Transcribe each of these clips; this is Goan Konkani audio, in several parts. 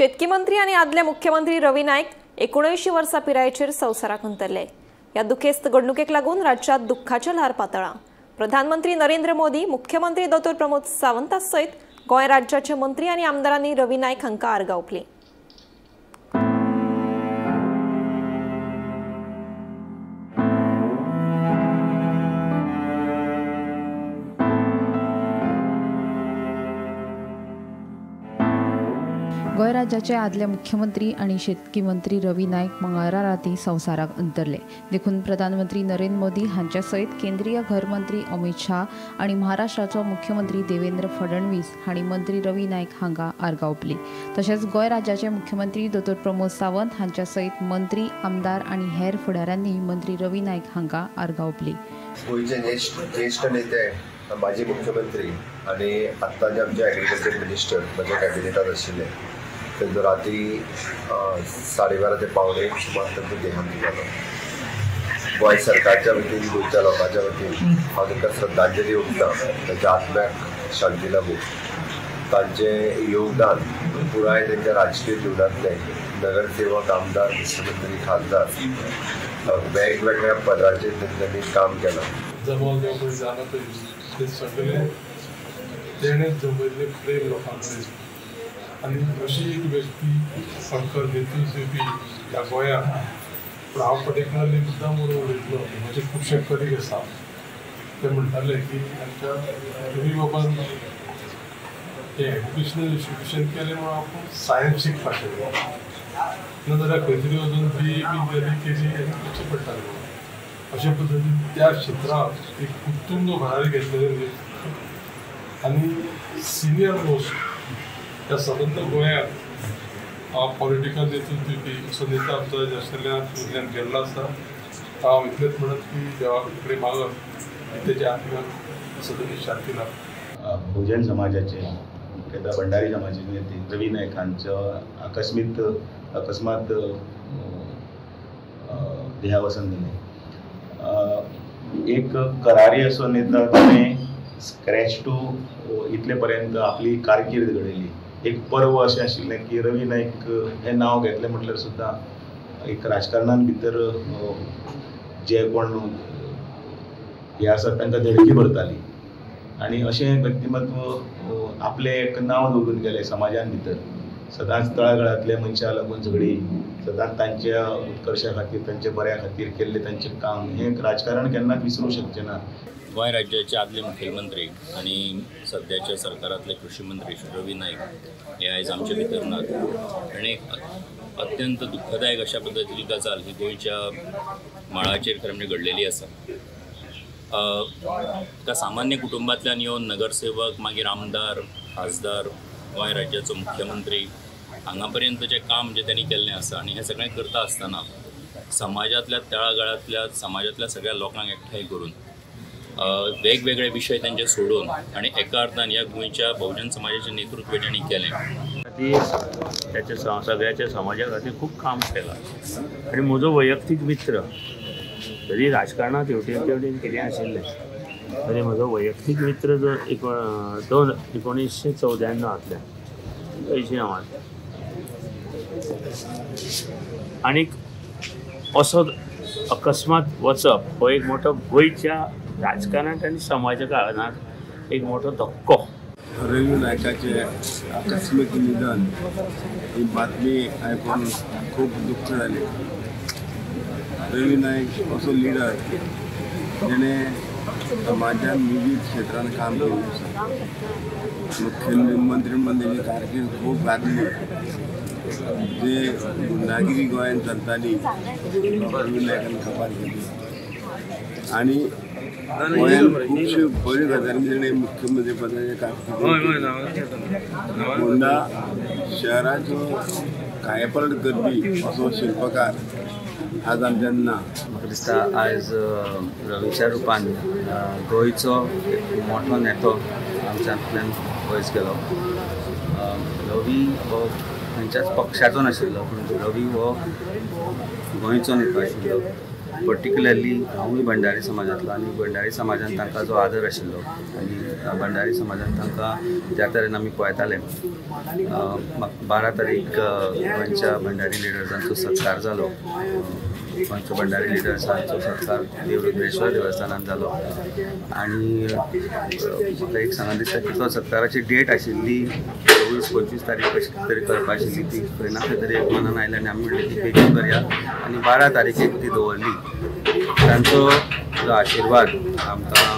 शेतकी मंत्री आनी आदले मुख्यमंत्री रवी नायक 79 वर्सां पिरायेचेर संवसाराक अंतरले. ह्या दुखेस्त घडणुकेक लागून राज्यात दुख्खाचें ल्हार पातळ्ळां. प्रधानमंत्री नरेंद्र मोदी, मुख्यमंत्री दोतोर प्रमोद सावंता सयत गोंय राज्याचे मंत्री आनी आमदारांनी रवी नायक हांकां आर्गां ओंपलीं. गोंय राज्याचे आदले मुख्यमंत्री आनी शेतकी मंत्री रवी नायक मंगळारा राती संवसाराक अंतरले. देखून प्रधानमंत्री नरेंद्र मोदी हांच्या सयत केंद्रीय घर मंत्री अमित शाह आनी महाराष्ट्राचो मुख्यमंत्री देवेंद्र फडणवीस हांणी मंत्री रवी नायक हांकां आर्गां ओंपली. तशेंच गोंय राज्याचे मुख्यमंत्री दोतोर प्रमोद सावंत हांच्या सयत मंत्री, आमदार आनी हेर फुडाऱ्यांनी मंत्री रवी नायक हांकां आर्गां ओंपली. गोंयचे ज्येष्ठ नेते, माजी मुख्यमंत्री आनी आत्ताचे आमचे एग्रीकल्चर मिनिस्टर म्हज्या कॅबिनेटात आशिल्ले, तेंचो राती 12:30 ते 12:45 सुमार तांचो देहांत जालो. गोंय सरकारच्या वतीन, गोंयच्या लोकांच्या वतीन हांव तांकां श्रद्धांजली ओंपता. तांच्या आत्म्याक शांती लाबूं. तांचें योगदान पुराय तांच्या राजकीय जिवनांतलें, नगरसेवक, आमदार, मुख्यमंत्री, खासदार, वेगवेगळ्या पदांचेर तांच्यांनी काम केलां. जमवले जालो ते सगळे तेणें जमयल्ले प्रेम लोकां कडेन आनी अशी एक व्यक्ती शंकर नेतृत्व दिवपी ह्या गोंयांत. पूण हांव पर्टिक्युलरली मुद्दाम म्हणून उलयतलो, म्हजे खुबशे कलीग आसा, ते म्हणटाले की आमच्या रवी बाबान हें एज्युकेशनल इन्स्टिट्यूशन केलें म्हणून आपूण सायन्स शिकपाक शकलो, ना जाल्यार खंय तरी वचून बी ए बी एल केली आनी करचें पडटालें म्हणून. अशे पद्दतीन त्या क्षेत्रांत एक उत्तुंग भरारी घेतलेलें आनी सिनियर मोस्ट ह्या सबंद गोंयांत पॉलिटिकल नेतृत्व दिवपी असो नेता आमचो आशिल्ल्यान गेल्लो आसा. हांव इतलेंच म्हणत की देवा कडेन मागत तेच्या आत्म्याक सदांच शांती लाभ. बहुजन समाजाचे मुख्यतः भंडारी समाजाचे नेते रवी नायक हांचो अकस्मात देहावसन जालें. एक करारी असो नेता ताणें स्क्रॅच टू इतले पर्यंत आपली कारकीर्द घडयली. एक पर्व अशें आशिल्लें की रवी नायक हें नांव घेतलें म्हटल्यार सुद्दां एक राजकारणान भितर जे कोण हे आसात तांकां धडकी भरताली आनी अशें व्यक्तिमत्व आपलें एक नांव दवरून गेलें समाजान भितर. सदांच तळागाळांतल्या मनशां लागून झगडी, सदांच तांच्या उत्कर्शा खातीर, तांच्या बऱ्या खातीर केल्लें तांचें काम, हें राजकारण केन्नाच विसरूंक शकचें ना. गोंय राज्याचे आदले मुखेलमंत्री आनी सद्याच्या सरकारांतले कृशी मंत्री श्री रवी नायक हे आयज आमचे भितर नात. आनी अत्यंत दुख्खदायक अशा पद्दतीची गजाल ही गोंयच्या मळाचेर खरें म्हणजे घडलेली आसा. एका सामान्य कुटुंबांतल्यान येवन नगरसेवक, मागीर आमदार, खासदार, गोंय राज्याचो मुख्यमंत्री हांगा पर्यंतचें काम जें त्यांनी केल्लें आसा. आनी हें सगळें करता आसतना समाजांतल्या तळागाळांतल्या समाजांतल्या सगळ्या लोकांक एकठांय करून वेगवेगळे विशय तांचे सोडून आनी एका अर्थान ह्या गोंयच्या बहुजन समाजाचें नेतृत्व तांणी केलें. खातीर त्याच्या सगळ्याच्या समाजा खातीर खूब काम केलां. आनी म्हजो वैयक्तीक मित्र, जरी राजकारणांत हेवटेन तेवटेन कितें आशिल्लें तरी म्हजो वैयक्तीक मित्र जो 1994 89 आनीक असो अकस्मात वचप हो एक मोठो गोंयच्या राजकारणांत आनी समाजा कारणांत एक मोठो धक्को. रवी नायकाचे आकस्मीक निधन ही बातमी आयकून खूब दुख्ख जालें. रवी नायक असो लिडर जेणे समाजान विविध क्षेत्रांत काम केल्लें आसा. मुख्यमंत्री म्हणून तेजी कारकीर्द खूब गाजली. जे गुंडागिरी गोंयांत चलताली रवी नायकान काबार केली आनी गोंयांत खुबश्यो बऱ्यो गजाली तेणें मुख्यमंत्री पदाचें काम केलें. होंडा शहराचो कायापलट करपी असो शिल्पकार आज आमच्यान ना. म्हाका दिसता आयज रवीच्या रुपान गोंयचो एक मोठो नेतो आमच्यांतल्यान पयस गेलो. रवी हो खंयच्याच पक्षाचो नाशिल्लो, पूण रवी हो गोंयचो नेतो आशिल्लो. पर्टिक्युलरली हांवूय भंडारी समाजांतलो आनी भंडारी समाजान तांकां जो आदर आशिल्लो आनी भंडारी समाजान तांकां ज्या तरेन आमी पळयताले 12 तारीख गोंयच्या भंडारी लिडर्सांचो सत्कार जालो. गोंयच्या भंडारी लिडर्सांचो सत्कार देवरुद्रेश्वर देवस्थानान जालो आनी म्हाका एक सांगन दिसता की तो सत्काराची डेट आशिल्ली 24-25 तारीख कशी तरी करपा आशिल्ली, ती खंय ना खंय तरी एक मनान आयली आनी आमी म्हणलें ती बेगीन करया आनी 12 तारखेक ती दवरली. तांचो जो आशिर्वाद आमकां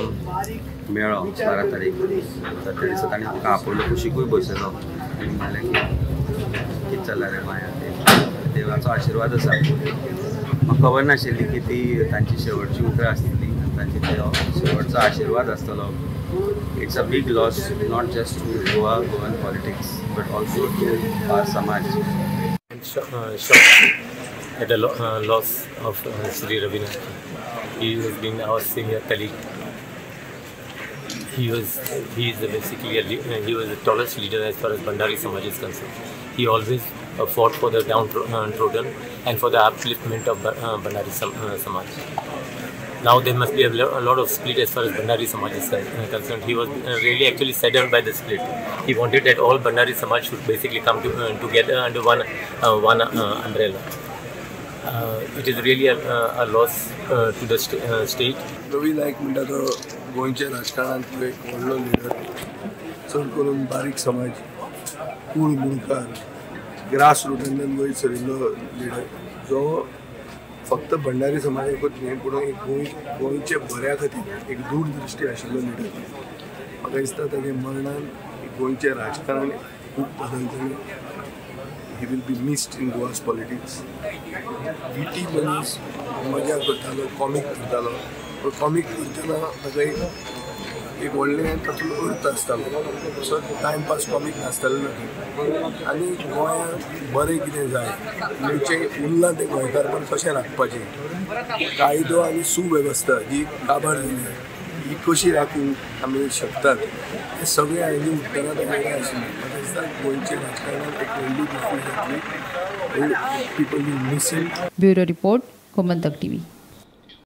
मेळ्ळो 12 तारीख त्या दिसा तांणी आमकां आपयलो, कुशीकूय बसयलो आनी म्हणलें की कितें चल्लां रे माया, ते देवाचो आशिर्वाद आसा. म्हाका खबर नाशिल्ली की ती तांची शेवटची उतरां आसतली, तांची तो शेवटचो आशिर्वाद आसतलो. It's a big loss not just to Goa, Goan politics, but also to our Samaj. Shocked at the loss of Shri Ravi Naik. He has been our senior colleague. He was the tallest leader as far as Bhandari Samaj is concerned. He always fought for the downtrodden and for the upliftment of Bhandari Samaj. Now there must be a lot of split as far as Bhandari Samaj is concerned. He was really actually saddened by the split. He wanted that all Bhandari Samaj should basically come together under one umbrella. It is really a loss to the state. Ravi Naik म्हणटा तो गोंयच्या राजकारणांतलो एक व्हडलो लिडर, चड करून बारीक समाज, कूळ मुणकार, ग्रास रुटांतल्यान वयर सरिल्लो लिडर, जो फक्त भंडारी समाजाकूच न्हय पूण एक गोंयच्या बऱ्या खातीर एक दूरदृश्टी आशिल्लो लिडर. म्हाका दिसता ताच्या मरणान गोंयचें राजकारण खूब बदलतलें. He will be missed in Goa's politics. VT मनीस मजा करतालो, कॉमीक करतालो, पूण कॉमीक करतना ताका एक व्हडलें तातूंत अर्थ आसतालो, सो टायमपास कॉमीक नासतालो ना. आनी गोंयांत बरें कितें जाय, गोंयचें उरलां तें गोंयकारपण कशें राखपाचें, कायदो आनी सुवेवस्था जी काबार जाली ही कशी राखूंक आमी शकतात, हें सगळें हांणी उत्तरां तांकां आशिल्लीं. म्हाका दिसता गोंयचें राजकारणांत एक व्हडली दुखी जातली. People will miss him. Bureau report, Gomantak TV.